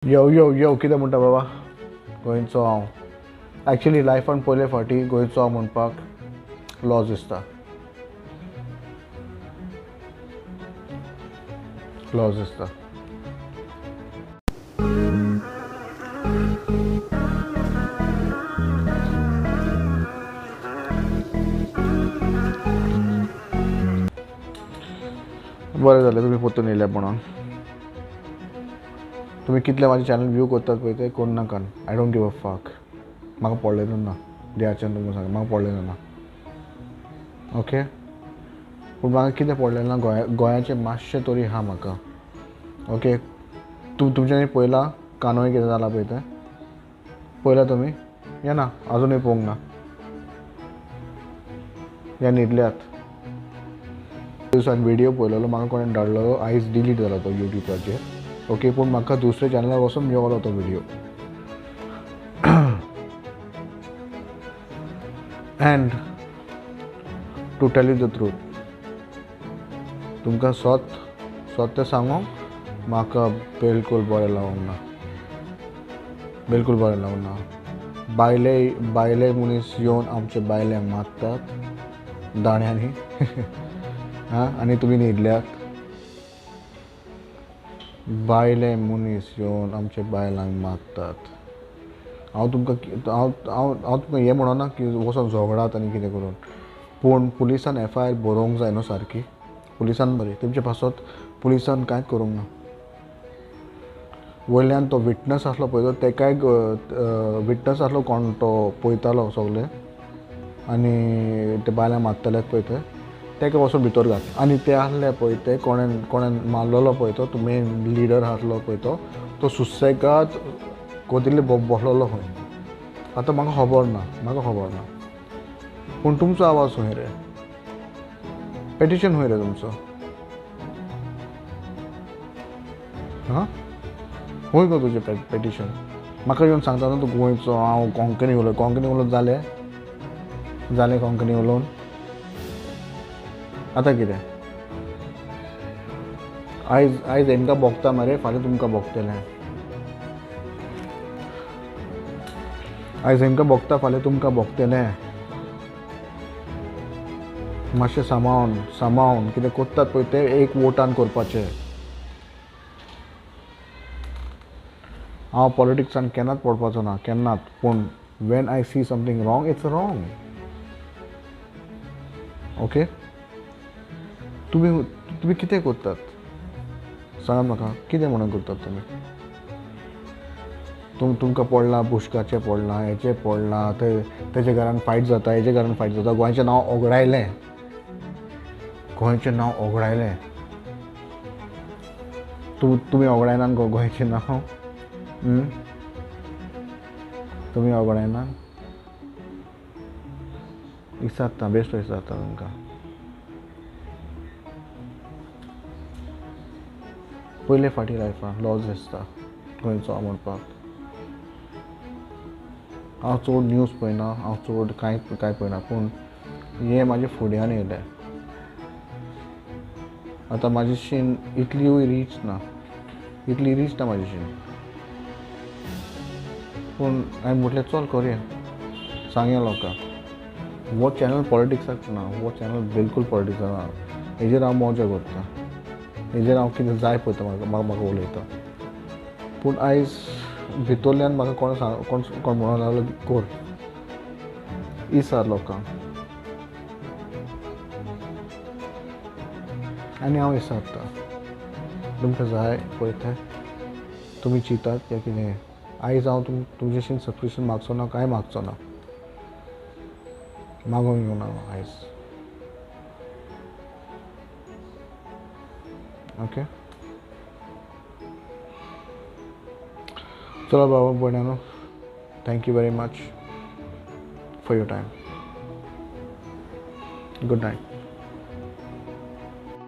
यो यो यो कितें म्हणटा बाबा, गोंयचो हांव. एक्चुली लायफान पयले फावटी गोंयचो हांव म्हणपाक लॉज दिसता, लॉज दिसता. बरें जालें तुमी परतून येयल्या म्हणून. तुमी कितले म्हाजे चॅनल व्यू करतात पळय ते कोण नाका, I don't give a fuck. म्हाका पडलें ना, देवाच्यान तुमकां सांगा म्हाका पडलें ना. ओके, पूण म्हाका कितें पडलें ना, गोंयाचें मातशें तरी आहा म्हाका. ओके, तुमच्यांनी पळयलां कानोय कितें जालां पळय तें पळयलां तुमी या ना? आजुनूय पळोवंक ना या न्हिदल्यात? दिसान व्हिडियो पळयलेलो, म्हाका कोणें धाडलेलो, आयज डिलीट जाला तो यूट्यूबाचेर. ओके, पूण म्हाका दुसऱ्या चॅनलार वचून मेवलो तो video. And to tell you the truth, तुमकां सत तें सांगूंक म्हाका बिलकूल बरें लागूंक ना, बिलकूल बरें लागूंक ना. बायले बायले मनीस येवन आमचे बायल्यांक मारतात दाण्यांनी. आं, आनी तुमी न्हिदल्यात. बायले मनीस येवन आमचे बायलांक मारतात. हांव तुमकां हांव हांव हांव तुमकां हें म्हणना की वचोन झगडात आनी कितें करून, पूण पुलिसान एफ I R बरोवंक जाय न्हू सारकी. पुलिसान बरें तुमचे पासत पुलिसान कांयच करूंक ना. वयल्यान तो विटनस आसलो पळय तो तेकाय विटनस आसलो कोण तो पळयतालो सगलें, आनी ते बायलांक मारताले पळय ते तेका वचून भितर घातले. आनी ते आसले पळय ते कोणेन कोणेन मारलेलो पळय तो मेन लिडर आसलो पळय तो तो सुसेगाद कोदिल्ले बसलेलो खंय. आतां म्हाका खबर ना, म्हाका खबर ना, पूण तुमचो आवाज खंय रे? पेटिशन खंय रे तुमचो? हां, खंय गो तुजें पेटिशन? म्हाका येवन सांगता न्हू तूं गोंयचो, हांव कोंकणी उलय. कोंकणी उलोवन जालें? जालें कोंकणी उलोवन? आतां कितें? आयज आयज हेंकां भोगता मरे, फाल्यां तुमकां भोगतलें. आयज हेंकां भोगता, फाल्यां तुमकां भोगतलें. मातशें सांबाळून सांबाळून कितें करतात पळय तें एक वोटान करपाचें. हांव पॉलिटिक्सान केन्नाच पडपाचो ना, केन्नाच. पूण when I see something wrong, it's wrong. Okay, तुमी तुमी कितें करतात सांगात म्हाका, कितें म्हणून करतात तुमी? तुमकां पडलां बुशकाचें पडलां, हेचें पडलां, ते तेजे घरान फायट जाता, हेजे घरान फायट जाता. गोंयचें नांव ओगडायलें, गोंयचें नांव ओगडायलें. तुमी ओगडायनात गो गोंयचें नांव? तुमी ओगडायनात? इसारता, बेश्टो इसारता तुमकां. पयले फावटी लायफान लॉज दिसता गोंयचो हांव म्हणपाक. हांव चड न्यूज पळयना, हांव चड कांय कांय पळयना, पूण हें म्हाजे फुड्यान येयलें. आतां म्हाजी शीन इतलीय रीच ना, इतली रीच ना म्हाजी शीन, पूण हांवें म्हटलें चल करुया, सांगया लोकांक. हो चॅनल पॉलिटिक्साक ना, हो चॅनल बिलकूल पॉलिटिक्साक ना. हेजेर हांव मजा करता, हेजेर हांव कितें जाय पळयता, म्हाका म्हाका उलयता. पूण आयज भितरल्यान म्हाका कोण सांग कोण कोण म्हणूंक लागलो कर, इसार लोकांक, आनी हांव इसारता. तुमकां जाय पळय तें तुमी चिंतात या कितें. आयज हांव तुमचेशीन सबस्क्रिप्शन मागचो ना, कांय मागचो ना, मागोंक येवना हांव आयज. ओके, चलो बाबा भयणानो, thank you very much for your time. Good night.